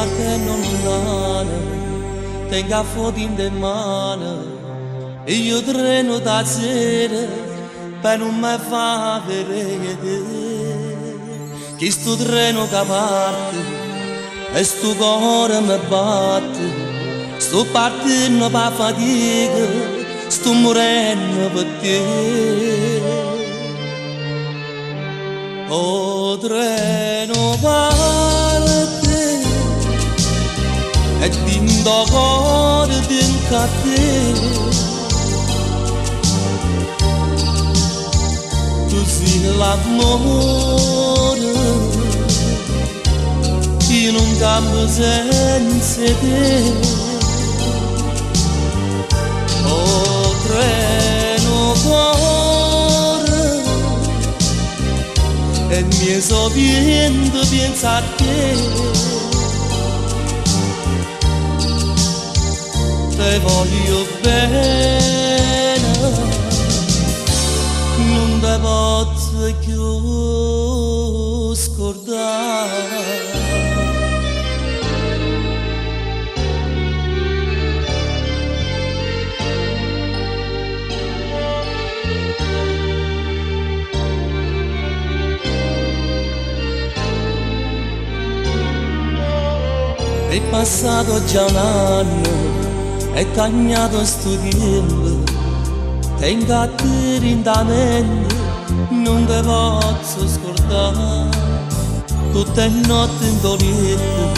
partenno luntano, tengo 'a foto dint' 'e mmane, e 'o treno d' 'a sera pe' nun me fa vedè. Chistu treno ca parte e stu core me batte, sto partenno p' 'a fatica, sto murenno pe' te. O treno parte e dint' 'o core tengo a te. Tu si l'ammore, io nun campo senza 'e te. O treno corre e 'mmiez' 'o viento pienzo a te. Te voglio bene, nun te pozzo cchiù scurdà. È passato già un anno, è cagnato stu tiempo, tengo a te dint' 'a mente, nun te pozzo scurdà. Tutt' 'e notte 'int' 'o lietto,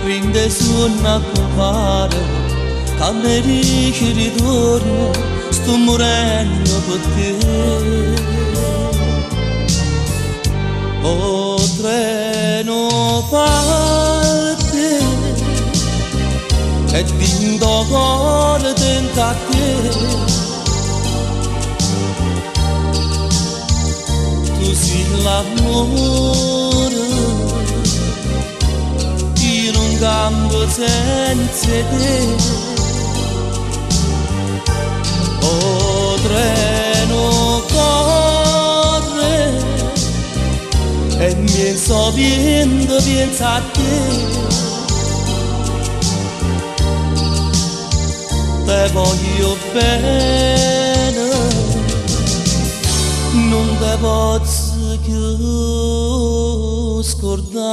dint' 'e suonne accumpare, ca me dice ritorna, sto murenno pe' te. O treno parte e dint' 'o core tengo a te. Tu si l'ammore, io nun campo senza 'e te. O treno corre e 'mmiez' 'o viento pienzo a te. Te voglio bene, nun te pozzo cchiù scurdà.